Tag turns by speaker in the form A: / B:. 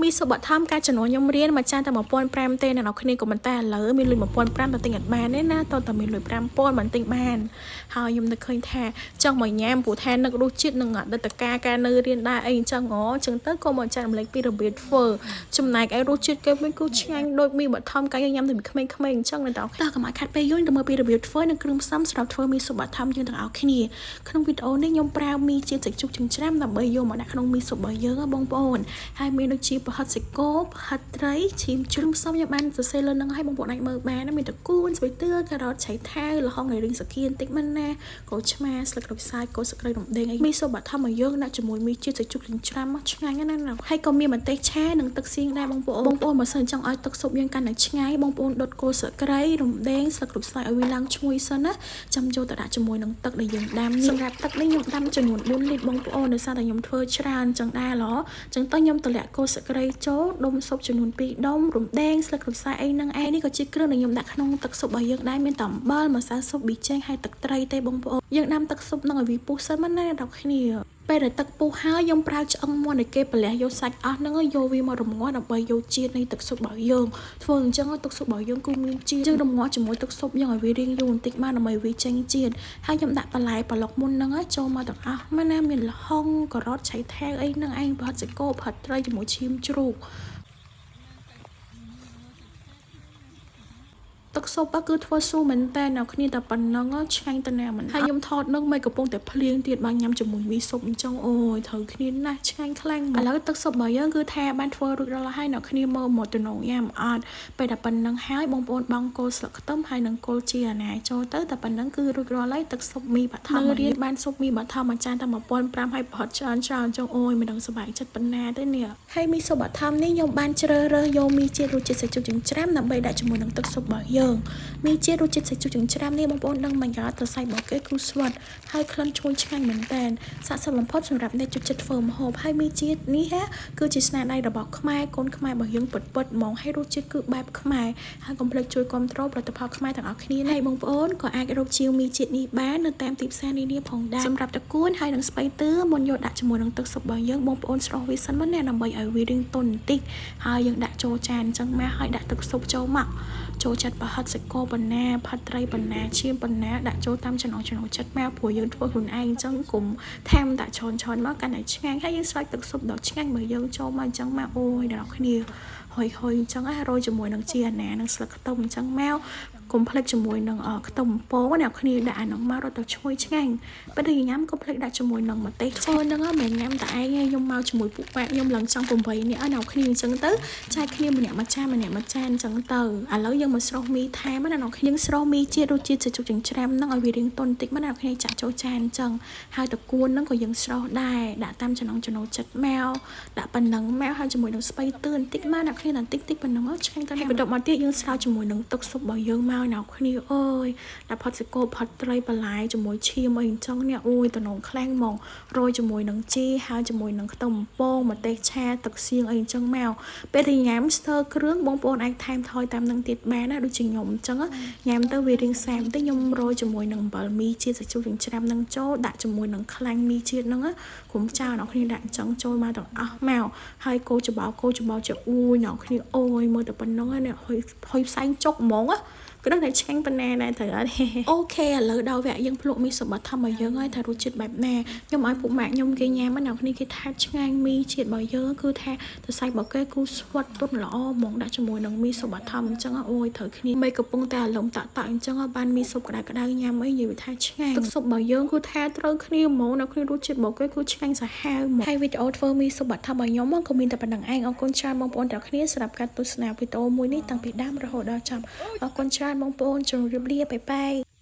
A: មីស៊ុបបឋមការចំនួនខ្ញុំរៀនមួយចានតែ1500ទេអ្នកនរគ្នាក៏មិនតែឥឡូវមានលុយ1500ទៅទិញអត់បានទេណាតតែមានលុយ5000មិនទិញបានហើយខ្ញុំនឹកឃើញថាចង់មកញ៉ាំព្រោះថានឹករសជាតិនឹងអតីតកាលការនៅរៀនដែរអីអញ្ចឹងហ៎អញ្ចឹងទៅក៏មកចែករំលែកពីរបៀបធ្វើចំណែកឯរសជាតិគេវិញគឺឆ្ងាញ់ដូចមីបឋមកាលយើងញ៉ាំតែពីក្មេងៗអញ្ចឹងណាតោះតោះកុំឲ្យខាត់ពេលយូរទៅមើលពីរបៀបធ្វើនិងគ្រឿងផ្សំសម្រាប់ធ្វើមីស៊ុបបឋមយើងទាំងអស់គ្នាក្នុងវីដេអូនេះខ្ញុំប្រើមីជាតិសាច់ជ្រូកចិញ្ច្រាំដើម្បីយកមកដាក់ក្នុងមីស៊ុបរបស់យើងហ៎បងប្អូនហើយមានដូចជាប្រហិតសាច់គោប្រហិតត្រីឈាមជ្រូកផ្សំខ្ញុំបានសរសេរលើនឹងឲ្យបងប្អូនអាចមើលបានណាមានតកួនស្ពៃតឿការ៉ុតឆៃថាវល្ហុងនៃរីងសាគៀនតិចមិនណាគោឆ្មាស្លឹកក្រូចសើចគោសក្រូចរំដេងអីមីស៊ុបបឋមរបស់យើងដាក់ជាមួយមីជាតិសាច់ជ្រូកចិញ្ច្រាំមកឆ្ងាញ់ណាស់ណាហើយក៏មានម្ទេសឆានិងទឹកសៀងដែរបងប្អូនបងប្អូនបើសិនចង់ឲ្យទឹកស៊ុបយើងកាន់តែឆ្ងាញ់បងប្អូនដុតគល់ស្លឹកគ្រៃរំដេងស្លឹកក្រូចសើចឲ្យវាឡើងឈ្ងុយសិនណាចាំយកទៅដាក់ជាមួយនឹងទឹកដែលយើងដាំនេះសម្រាប់ទឹកនេះខ្ញុំដាំចំនួន4លីត្របងប្អូនដោយសារតែខ្ញុំធ្វើច្រើនចឹងដែរឡចឹងទៅខ្ញុំតម្លាក់គល់ស្លឹកគ្រៃចូលដុំស៊ុបចំនួន2ដុំរំដេងស្លឹកក្រូចសើចអីហ្នឹងឯងនេះក៏ជាគ្រឿងដែលខ្ញុំដាក់ក្នុងទឹកស៊ុបរបស់យើងដែរមានតែអំបិលម្សៅស៊ុបប៊ីចេងហើយទឹកត្រីទេបងប្អូនយើងដាំទឹកស៊ុបហ្នឹងឲ្យវាពុះសិនមកណាដល់គ្នាពេលដែលទឹកពុះហើយខ្ញុំប្រើឆ្អឹងមាន់ដែលគេប្រលះយកសាច់អស់ហ្នឹងយកវាមករំងាស់ដើម្បីយកជាតិនៃទឹកស៊ុបរបស់យើងធ្វើអញ្ចឹងទឹកស៊ុបរបស់យើងគឺមានជាតិយើងរំងាស់ជាមួយទឹកស៊ុបយើងឲ្យវារៀងយូរបន្តិចមកដើម្បីវាចេញជាតិហើយខ្ញុំដាក់បន្លែប្រឡុកមុនហ្នឹងចូលមកទាំងអស់មកណាមានល្ហុងការ៉ុតឆៃថែវអីហ្នឹងឯងប្រហិតសាច់គោប្រហិតត្រីជាមួយឈាមជ្រូក ទឹកស៊ុបគឺធ្វើស៊ូមែនតើអ្នកគ្នាតែប៉ុណ្ណឹងឆ្ងាញ់ទៅណាមិនហើយខ្ញុំថតនឹងមិនកំពុងតែភ្លៀងទៀតបានញ៉ាំជាមួយមីស៊ុបអញ្ចឹងអូយត្រូវគ្នាណាស់ឆ្ងាញ់ខ្លាំងឥឡូវទឹកស៊ុបរបស់យើងគឺថាបានធ្វើរួចរាល់ហើយអ្នកគ្នាមើលមកតំណងញ៉ាំអត់ពេលតែប៉ុណ្ណឹងហើយបងប្អូនបងគល់ស្លឹកខ្ទឹមហើយនឹងគល់ជីអាណាចូលទៅតែប៉ុណ្ណឹងគឺរួចរាល់ហើយទឹកស៊ុបមីបឋមរៀនបានស៊ុបមីបឋមមួយចានតែ1500ហើយប្រហិតច្រើនច្រើនអញ្ចឹងអូយមិនដឹងសប្បាយចិត្តប៉ុណ្ណាទេនេះហើយមីស៊ុបបឋមនេះខ្ញុំបានជ្រើសរើសយកមីជាតិរសជាតិសាច់ជ្រូកចិញ្ច្រាំដើម្បីដាក់ជាមួយនឹងទឹកស៊ុបរបស់យើងមីជាតិរសជាតិសាច់ជ្រូកចិញ្ច្រាំនេះបងប្អូនដឹងមិនក៏ទៅសៃរបស់គេគឺស្វិតហើយក្លិនឈ្ងុយឆ្ងាញ់មែនតើស័ក្តិសិទ្ធិបំផុតសម្រាប់អ្នកចូលចិត្តធ្វើម្ហូបហើយមីជាតិនេះហាគឺជាស្នាដៃរបស់ខ្មែរកូនខ្មែររបស់យើងពិតពិតហ្មងហើយរសជាតិគឺបែបខ្មែរហើយកុំភ្លេចជួយគាំទ្រផលិតផលខ្មែរទាំងអស់គ្នាហើយបងប្អូនក៏អាចរកជាវមីជាតិនេះបាននៅតាមទីផ្សារនានាផងដែរសម្រាប់តកួនហើយនិងស្ពៃទឿមុនយកដាក់ជាមួយនឹងទឹកស៊ុបរបស់យើងបងប្អូនស្រុះវាសិនមកណាដើម្បីឲ្យវារាងទន់បន្តិចហើយយើងដាក់ចូលចានអញ្ចឹងមកហើយដាក់ទឹកស៊ុបចូលមកចូលចិត្តប្រហិតសាច់គោប៉ុណ្ណាផាត់ត្រីប៉ុណ្ណាឈាមប៉ុណ្ណាដាក់ចូលតាមចំណងចំណូលចិត្តមកព្រោះយើងធ្វើខ្លួនឯងអញ្ចឹងកុំថែមដាក់ច្រើនច្រើនមកកាន់តែឆ្ងាញ់ហើយយើងស្រោចទឹកស៊ុបដ៏ឆ្ងាញ់បើយើងចូលមកអញ្ចឹងមកអូយដល់គ្នាហុយហុយអញ្ចឹងណារោយជាមួយនឹងជីអាណានិងស្លឹកខ្ទឹមអញ្ចឹងមកកុំភ្លេចជាមួយនឹងខ្ទឹមពងអ្នកគ្នាដាក់អានោះមករត់ទៅឈ្ងុយឆ្ងាញ់ពេលដែលញ៉ាំកុំភ្លេចដាក់ជាមួយនឹងម្ទេសធ្វើហ្នឹងមិនញ៉ាំតែឯងទេខ្ញុំមកជាមួយពួកម៉ាក់ខ្ញុំឡើងចង់8នាក់អ្នកគ្នាអញ្ចឹងទៅចែកគ្នាម្នាក់មួយចានម្នាក់មួយចានអញ្ចឹងទៅឥឡូវយើងមកស្រុះមីថែមណាអ្នកគ្នាស្រុះមីជាតិរសជាតិសាច់ជ្រូកចិញ្ច្រាំហ្នឹងឲ្យវារាងទន់បន្តិចមកអ្នកគ្នាចាក់ចូលចានអញ្ចឹងហើយតកួនហ្នឹងក៏យើងស្រុះដែរដាក់តាមចំណងចំណូលចិត្តមកដាក់ប៉ុណ្ណឹងមកហើយជាមួយនឹងស្ពៃទឿបន្តិចមកអ្នកគ្នាតែតិចតិចប៉ុណ្ណឹងឆ្ងាញ់ទៅហើយបន្ទាប់មកទៀតយើងស្រុះជាមួយនឹងទឹកស៊ុបរបស់យើងមកអ្នកគ្នាអើយដាក់ផាត់សាច់គោផាត់ត្រីបន្លែជាមួយឈាមអីអញ្ចឹងនេះអូយតំណងខ្លាំងហ្មងរោយជាមួយនឹងជីហើយជាមួយនឹងខ្ទឹមពងម្ទេសឆាទឹកសៀងអីអញ្ចឹងមកពេលដែលញ៉ាំស្ទើគ្រឿងបងប្អូនអាចថែមថយតាមនឹងទៀតបានណាដូចជាខ្ញុំអញ្ចឹងញ៉ាំទៅវារាងសែមតិចខ្ញុំរោយជាមួយនឹងអំបិលមីជាតិសាច់ជ្រូកចិញ្ច្រាំនឹងចូលដាក់ជាមួយនឹងខ្លាញ់មីជាតិហ្នឹងគុំចោលអ្នកគ្នាដាក់អញ្ចឹងចូលមកទាំងអស់មកហើយកូច្បោកូច្បោជាអួយអ្នកគ្នាអូយមើលតែប៉ុណ្ណឹងនេះហុយហុយផ្សែងចុកហ្មងណាគឺដឹងតែឆ្ងាញ់ប៉ុណ្ណាដែរត្រូវអត់ OK ឥឡូវដល់វគ្គយើងភ្លក់មីសម្បត្តិធម្មយើងហើយថារសជាតិបែបណាខ្ញុំឲ្យពួកម៉ាក់ខ្ញុំគេញ៉ាំណាអ្នកគ្នាគេថាឆ្ងាញ់មីជាតិរបស់យើងគឺថាសរសៃរបស់គេគឺស្វិតទន់ល្អហ្មងដាក់ជាមួយនឹងមីសម្បត្តិធម្មអញ្ចឹងអូយត្រូវគ្នាមេកំពុងតែអារម្មណ៍តាក់តាក់អញ្ចឹងបានមីស៊ុបក្តៅក្តៅញ៉ាំអីនិយាយថាឆ្ងាញ់ទឹកស៊ុបរបស់យើងគឺថាត្រូវគ្នាហ្មងអ្នកគ្នារសជាតិរបស់គេគឺឆ្ងាញ់សាហាវហ្មងហើយវីដេអូធ្វើមីស៊ុបបឋមរបស់ខ្ញុំក៏មានតែប៉ុណ្្នឹងឯងអរគុណច្រើនបងប្អូនទាំងគ្នាសម្រាប់ការទស្សនាវីដេអូមួយនេះតាំងពីដើមរហូតដល់ចប់អរគុណច្រើនបងប្អូនជម្រាបលា bye bye.